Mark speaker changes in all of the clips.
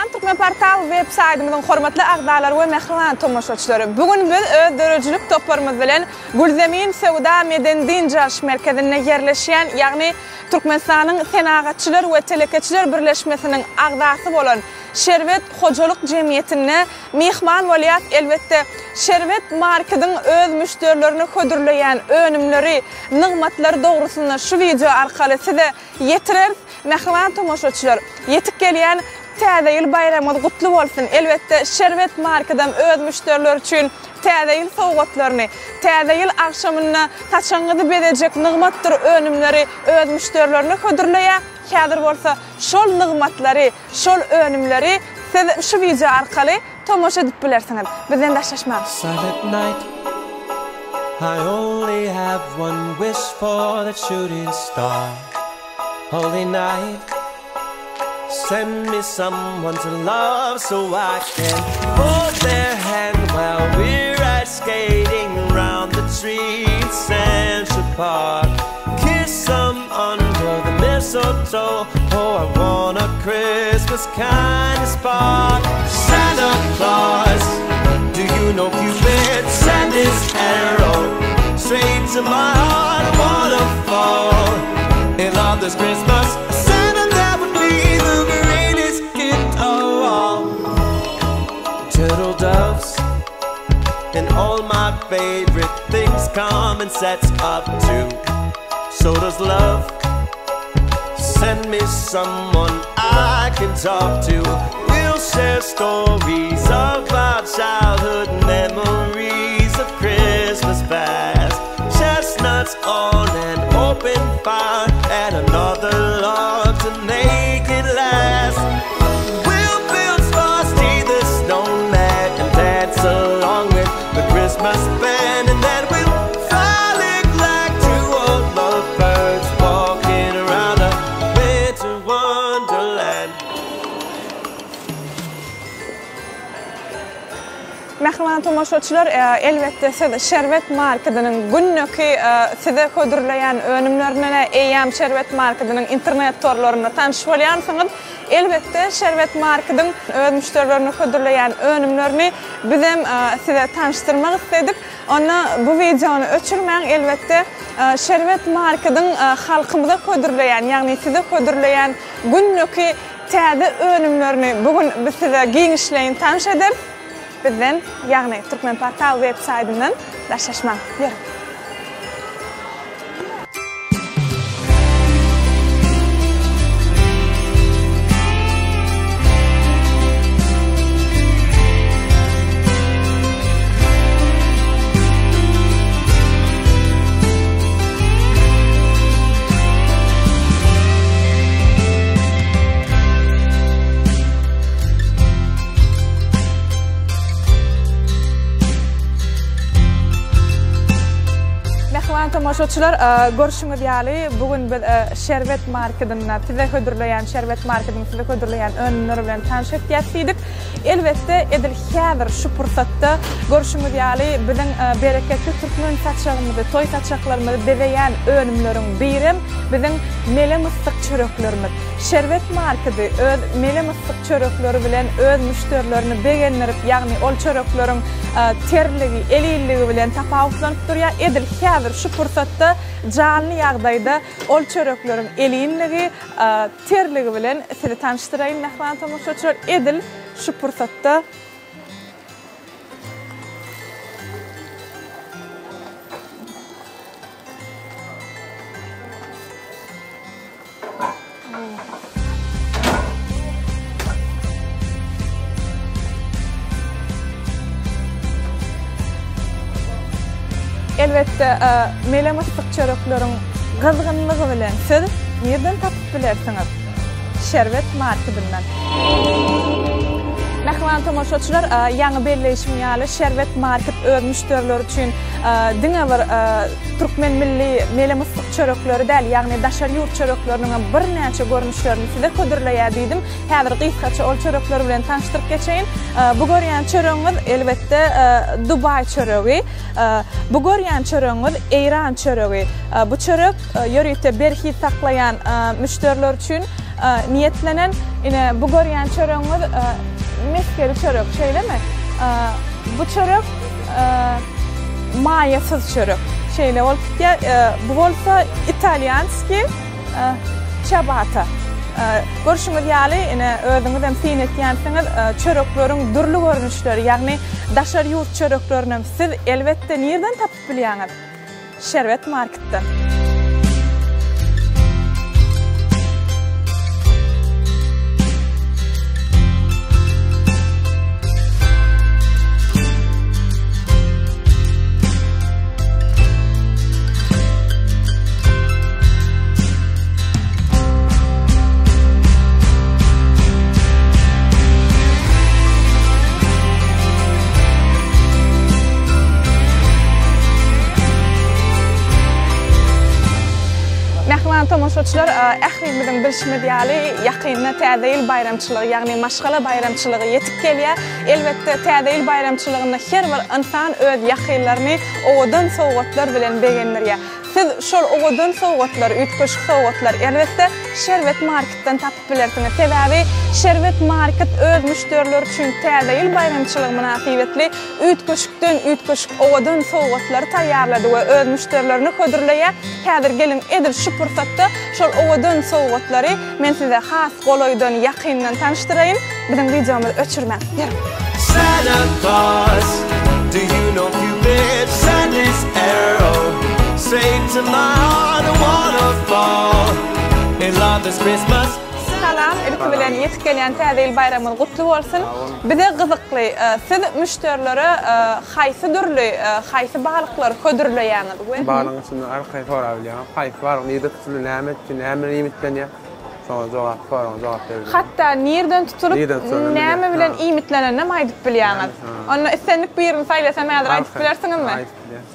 Speaker 1: Mähriban Türkmenportal web saýtymyzyň hormatly agzalary we mähriban tomaşaçylary! Bu gün biz öz döredijilik toparymyz bilen Gülzemin söwda medeni dynç alyş merkezinde ýerleşýän, ýagny Türkmenistanyň Senagatçylar we telekeçiler birleşmesiniň agzasy bolan Şerbet hojalyk jemgyýetinde myhman bolýas. Elbetde, Şerbet markediň öz müşderilerine hödürleýän önümleri, nygmatlary dogrusynda şu wideo arkaly size ýetireris. Mähriban tomaşaçylar, ýetip gelýän Täze ýyl baýramyňyz gutly bolsun! Elbetde, Şerbet markedem öz müşderileri üçin Täze ýyl sowgatlaryny, Täze ýyl agşamynda saçagyňyzy bezejek nygmatdyr önümleri öz müşderilerine hödürleýär. Häzir bolsa şol nygmatlary, şol önümleri siz şu wideo arkaly tomaşa edip bilersiňiz. Bizden daşlaşmaň!
Speaker 2: Silent night I only have one wish for that shooting star Holy night Send me someone to love so I can hold their hand while we're ice skating round the tree in Central Park Kiss them under the mistletoe Oh, I want a Christmas kind of spark Santa Claus, do you know Cupid send his arrow straight to my heart? I wanna fall in love this Christmas Santa, that would be the greatest gift of all Turtle doves and all my favorite things come in sets of two. So does love. Send me someone I can talk to. We'll share stories of our childhood memories of Christmas past. Chestnuts on an open fire and another log to make it last. We'll build Frosty the snowman and dance along with the Christmas band, and then we'll frolic like two old lovebirds walking around a winter wonderland.
Speaker 1: Mähriban tomaşaçylar, elbetde siz Şerbet markediniň gündeki size hödürleýän önümlerine eýýäm Şerbet markediniň internet torlarynda tanyş bolýansyňyz. Elbetde Şerbet markediň öz müşderilerine hödürleýän önümlerini bizem size tanyşdyrmak isledik. Onda bu wideony öçürmäň elbetde Şerbet markediň halkymyza hödürleýän, ýagny size hödürleýän gündeki täze önümlerini bu gün biz size giňişleýin tanyş ederis. Bizden, ýagny Türkmenportal web saýtyndan daşlaşmaň. Ýörüň! Mähriban tomaşaçylar, görşüňiz ýaly, bu gün biz Şerbet marketinde size hödürleýän, Şerbet marketiň size hödürleýän önümleri bilen tanyş etýäs diýdik. Elbetde, edil häzir şu pursatda görşüňiz ýaly, biziň bereketli türkmen saçagymyzy, toý saçaklarymyzy bezeýän önümleriň birem biziň mele myssyk çöreklerimiz. Şerbet marketi öz mele myssyk çörekleri bilen öz müşderilerini begendirip, ýagny ol çörekleriň terligi, elilligi bilen tapawutlanyp durýar. Edil häzir şu pursatda janly ýagdaýda ol çörekleriň elinligi, terligi bilen sizi tanyşdyraýyn mähriban tomaşaçylar. Edil şu pursatda. Elbetde, mele myssyk çörekleriň gyzgynlygy bilen siz nirden tapyp bilersiňiz? Şerbet marketinden. Mähriban tomaşaçylar, ýaňy belleýşim ýaly, Şerbet market öz müşderileri üçin diňe bir türkmen milli mele myssyk çörekleri däl, ýagny daşary ýurt çörekleriniň hem birnäçe görnüşlerini size hödürleýär diýdim. Häzir gysgaça ol çörekler bilen tanyşdyryp geçeýin. Bu görýän çöregiňiz, elbetde, Dubaý çöregi. Bu görýän çöregiňiz Eýran çöregi. Bu çörek ýörite berhiz saklaýan müşderiler üçin. niýetlenen. Ine, bu görýän çöregiňiz mesgeli çörek, şeýlemi? Bu çörek maýasyz çörek. Şeýle bolup gitýär. Bu bolsa italýanskiý çabata. Görşüňiz ýaly, ine, özüňiz hem syn etýänsiňiz, çörekleriň dürli görnüşleri, ýagny daşary ýurt çöreklerinem siz, elbetde, nirden tapyp bilýäňiz? Şerbet marketden. Mähriban tomaşaçylar, ählimiziň bilşimiz ýaly, ýakynda Täze ýyl baýramçylygy, ýagny maşgala baýramçylygy ýetip gelýär. Elbetde, Täze ýyl baýramçylygynda her bir ynsan öz ýakynlaryny owadan sowgatlar bilen begendirýär. Siz şol owadan sowgatlary, üýtgeşik sowgatlary, elbetde, Şerbet marketden tapyp bilersiňiz. Sebäbi Şerbet market öz müşderileri üçin Täze ýyl baýramçylygy mynasybetli üýtgeşikden üýtgeşik owadan sowgatlary taýýarlady we öz müşderilerine hödürleýär. Häzir geliň edil şu pursatda şol owadan sowgatlary men size has golaýdan, ýakyndan tanyşdyraýyn. Biziň wideomyzy öçürmäň. Geliň.
Speaker 2: Santa Claus, do you know Cupid sent his arrow straight to my heart I wanna fall in love this Christmas.
Speaker 1: Salam, ilki bilen ýetip gelýän Täze ýyl baýramyňyz gutly bolsun. Bize gyzykly, siz müşderilere haýsy dürli, haýsy balyklary hödürleýäňiz we.
Speaker 3: Balygyň içinde arkaýyn sorap bilýäňiz, haýsy balyk nirde tutuldy, näme etdi, näme bilen iýmitlenýär. Şoňa jogap, soragyňa jogap berip bilýän.
Speaker 1: Hatda nirden tutulyp,
Speaker 3: Nirden tutulyp,
Speaker 1: näme bilen iýmitleneninem aýdyp bilýäňiz. Onda islendik birini saýlasam häzir aýdyp bilersiňizmi?
Speaker 3: Aýdyp bilýän.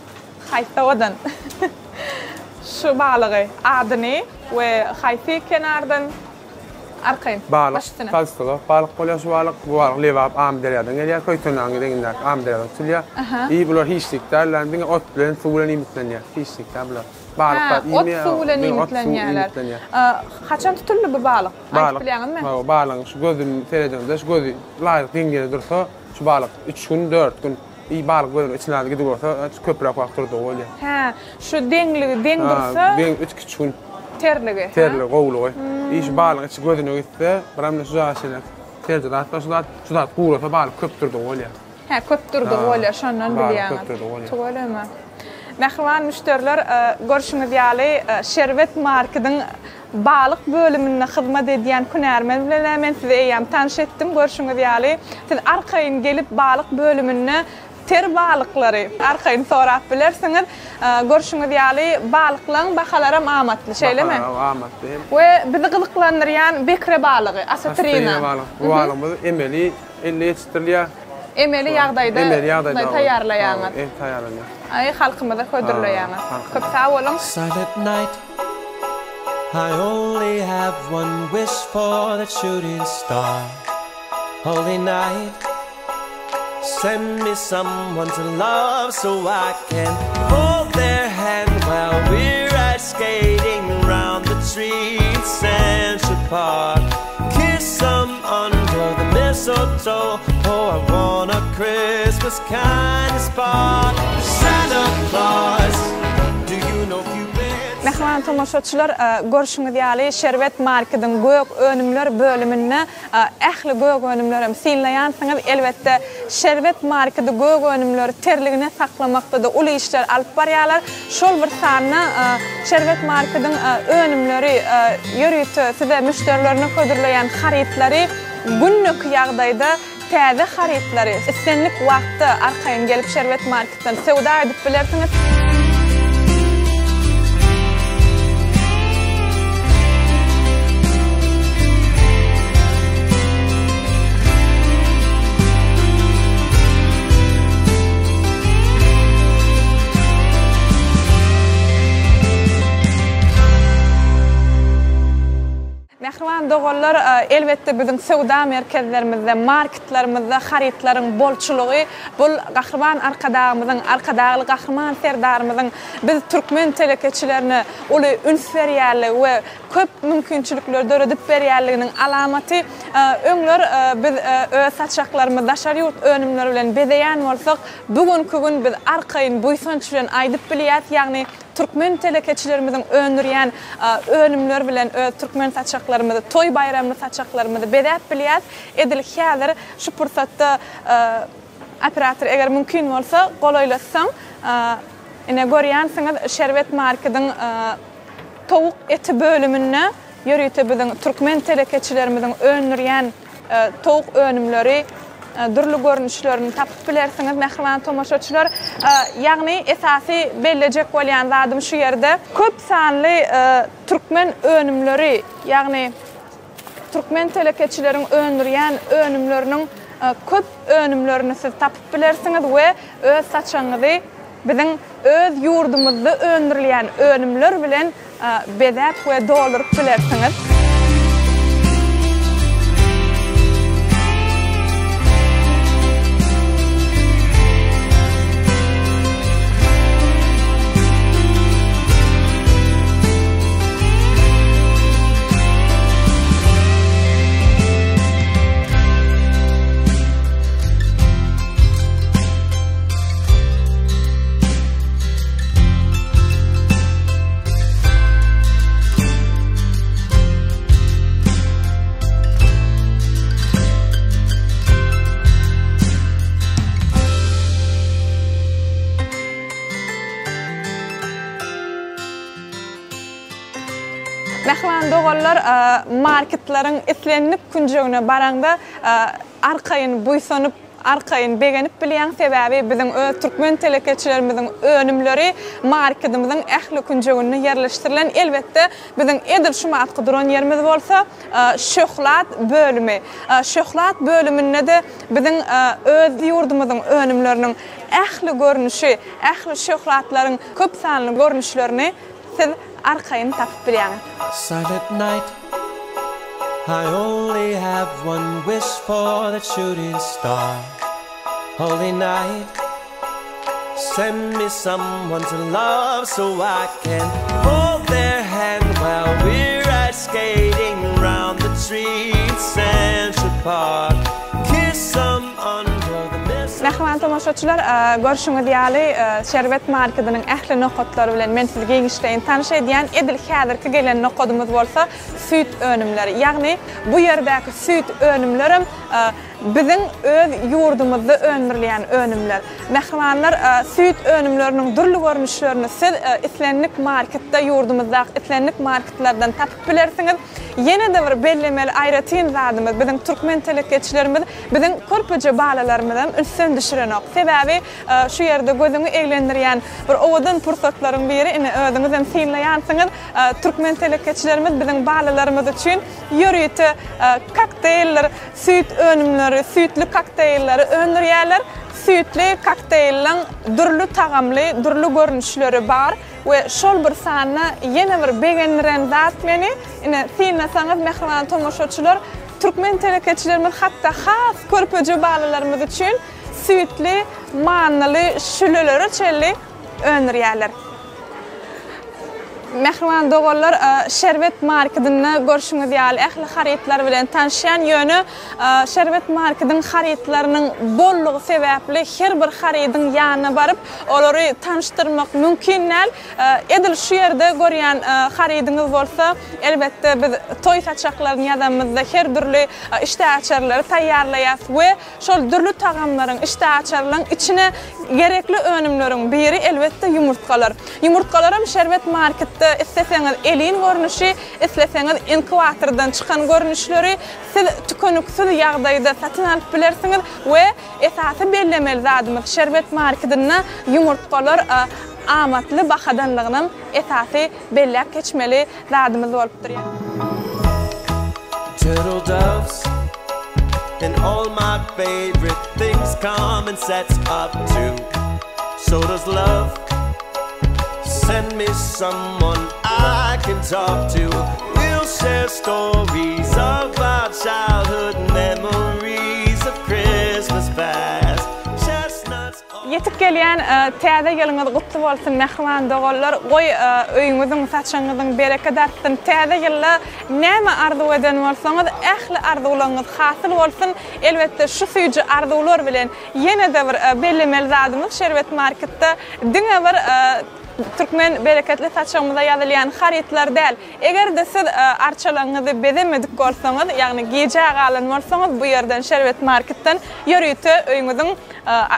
Speaker 1: Haýsy owadan? Şu balygy, adyny we haýsy kenardan arkaýyn,
Speaker 3: Balyk,
Speaker 1: baş üstüne.
Speaker 3: Tolstolog balyk bolýar şu balyk. Bu balyk Lebap, Amyderýadan gelýär. Köýtendagyň etegindäki Amyderýadan tutulýar. I bular hiçlik däl, diňe ot bilen, suw bilen iýmitlenýär. Hiçlik däl bular.
Speaker 1: Hä, ot suw bilen iýmitlenýärler. Haçan tutuldy bu balyk? Aýdyp bilýäňizmi?
Speaker 3: Balyk, balygyň şu gözüni seredeňde, şu gözi laýyk deň ýerde dursa, şu balyk üç gün, dört gün, i balyk gözüniň içine az gidip bolsa, köpräk wagt durdugy bolýar.
Speaker 1: Hä, şu deňligi deň dursa.
Speaker 3: Deň üç-iki gün.
Speaker 1: Terligi, hä?
Speaker 3: Terligi, gowulygy. I şu balygyň içi gözüne gitse, biram şu jaga şeýle terje zat bar, şu zat, şu zat gurasa balyk köp durdugy bolýar.
Speaker 1: Hä, köp durdugy bolýar, şondan bilýäňiz. Tüweleme. Mähriban müşderiler, görşüňiz ýaly, Şerbet markediň balyk bölüminde hyzmat edýän hünärmen bilen-ä men sizi eýýäm tanyş etdim. Görşüňiz ýaly, siz arkaýyn gelip balyk bölüminde ter balyklary arkaýyn sorap bilersiňiz. Görşüňiz ýaly, balyklaryň bahalaram amatly, şeýlemi?
Speaker 3: Bahalary amatly hem.
Speaker 1: We bizi gyzyklandyrýan bekre balygy, asatrina.
Speaker 3: Asatrina balyk. Bu balygymyz emeli Elde ýetişdirilýär.
Speaker 1: Emeli ýagdaýda
Speaker 3: Emeli ýagdaýda
Speaker 1: taýýarlaýaňyz.
Speaker 3: El taýýarlanýar.
Speaker 1: Aý halkymyza hödürleýäňiz. Köp sag boluň.
Speaker 2: Silent night I only have one wish for that shooting star Holy night Send me someone to love so I can hold their hand while we're ice skating round the tree in Central Park Kiss 'em under the mistletoe Oh, I want a Christmas kind of spark Santa Claus, do you know Cupid?
Speaker 1: Mähriban tomaşaçylar, görşüňiz ýaly, Şerbet markediň gök önümler bölüminde ähli gök önümlerem synlaýansyňyz. Elbetde, Şerbet markedi gök önümleri terligine saklamakda-da uly işler alyp barýarlar. Şol bir sanda Şerbet markediň önümleri, ýörite size müşderilerine hödürleýän harytlary gündeki ýagdaýda täze harytlary islendik wagtda arkaýyn gelip Şerbet marketden söwda edip bilersiňiz. Mähriban. Mähriban doganlar, elbetde biziň söwda merkezlerimizde, marketlerimizde harytlaryň bolçulygy bul Gahryman Arkadagymyzyň, Arkadagly Gahryman Serdarymyzyň biz türkmen telekeçilerine uly üns berýänligi we köp mümkinçilikleri döredip berýänliginiň alamaty. Öňler biz öz saçaklarymyzy daşary ýurt önümleri bilen bezeýän bolsak, bu günki gün biz arkaýyn buýsanç bilen aýdyp bilýäs, ýagny türkmen telekeçilerimiziň öndürýän önümleri bilen öz türkmen saçaklarymyzy, toý-baýramly saçaklarymyzy bezäp bilýäs. Edil häzir şu pursatda operator eger mümkin bolsa golaýlatsaň, ine görýänsiňiz Şerbet markediň Towuk eti bölüminde ýörite biziň türkmen telekeçilerimiziň öndürýän towuk önümleri dürli görnüşlerini tapyp bilersiňiz, mähriban tomaşaçylar. Ýagny esasy bellejek bolýan zadym şu ýerde köp sanly türkmen önümleri, ýagny türkmen telekeçileriň öndürýän önümleriniň köp önümlerini siz tapyp bilersiňiz we öz saçagyňyzy Biziň öz ýurdumyzda öndürilýän önümler bilen bezäp we dolduryp bilersiňiz. Mähriban doganlar, marketleriň islendik künjegine baraňda arkaýyn buýsanyp, Arkaýyn begenip bilýäň, sebäbi biziň öz türkmen telekeçilerimiziň önümleri marketimiziň ähli künjeginde ýerleşdirilen. Elbetde, biziň edil şu matky duran ýerimiz bolsa şöhlat bölümi. Şöhlat bölüminde-de biziň öz ýurdumyzyň önümleriniň ähli görnüşi, ähli şöhlatlaryň köp sanly görnüşlerini siz arkaýyn tapyp bilýäňiz.
Speaker 2: Silent night I only have one wish for that shooting star Holy night Send me someone to love so I can hold their hand while we're ice skating round the tree in Central Park Kiss 'em under the mistletoe
Speaker 1: Mähriban tomaşaçylar, görşüňiz ýaly, Şerbet markediniň ähli nokatlary bilen men sizi giňişleýin tanyş edýän. Edil häzirki gelen nokadymyz bolsa süýt önümleri. Ýagny bu ýerdäki süýt önümlerem biziň öz ýurdumyzda öndürilýän önümler. Mähribanlar, süýt önümleriniň dürli görnüşlerini siz islendik marketde, ýurdumyzdaky islendik marketlerden tapyp bilersiňiz. Ýene-de bir bellemeli aýratyn zadymyz, biziň türkmen telekeçilerimiz biziň körpeje balalarymyzam ünsden düşürenok. Sebäbi şu ýerde gözüňi eglendirýän bir owadan pursatlaryň biri, ine özüňizem synlaýansyňyz, türkmen telekeçilerimiz biziň balalarymyz üçin ýörite kokteýldir, süýt önümleri, süýtli kokteýlleri öndürýärler. Süýtli kokteýliň dürli tagamly, dürli görnüşleri bar. We şol bir sanda ýene bir begendiren zat meni, ine, synlasaňyz, mähriban tomaşaçylar, türkmen telekeçilerimiz hatda has körpeje balalarymyz üçin süýtli, manyly şülelere çenli öndürýärler. Mähriban doganlar, Şerbet marketinde görşüňiz ýaly ähli harytlar bilen tanyşýan, ýöne Şerbet marketiň harytlarynyň bollugy sebäpli her bir harydyň ýanyna baryp, Olary tanyşdyrmak mümkin däl. Edil şu ýerde görýän harydyňyz bolsa, elbetde biz toý saçaklaryny ýazamyzda her dürli işdäaçarlary taýýarlaýarys we şol dürli tagamlaryň, işdäaçarlaryň içine gerekli önümleriň biri elbetde ýumurtgalar. Ýumurtgalaram Şerbet marketde isleseňiz elin görnüşi, isleseňiz inkubatordan çykan görnüşleri siz tükeniksiz ýagdaýda satyn alyp bilersiňiz we Esasy bellemeli zadymyz şerbet marketinde ýumurtgalar amatly bahadanlygynam esasy belläp geçmeli zadymyz bolup durýar.
Speaker 2: Turtle doves and all my favorite things come in sets of two So does love Send me someone I can talk to. We'll share stories of our childhood memories of Christmas past. Chestnuts
Speaker 1: Ýetip gelýän Täze ýylyňyz gutly bolsun mähriban doganlar! Goý, öýüňiziň, saçagyňyzyň bereket artsyn! Täze ýylda näme arzuw eden bolsaňyz, ähli arzuwlaryňyz hasyl bolsun! Elbetde, şu süýji arzuwlar bilen ýene-de bir bellemeli zadymyz, Şerbet marketde diňe bir türkmen bereketli saçagymyza ýazylýan harytlar däl. Eger-de siz arçalaryňyzy bezemedik bolsaňyz, ýagny gijä galan bolsaňyz, bu ýerden Şerbet marketden ýörite öýüňiziň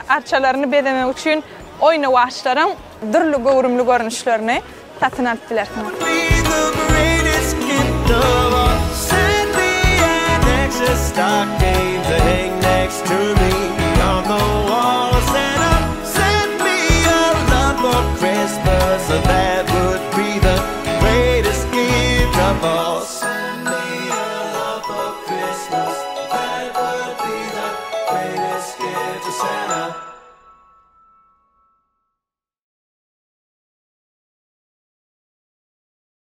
Speaker 1: arçalaryny bezemek üçin oýnawaçlaryň dürli göwrümli görnüşlerini satyn alyp bilersiňiz.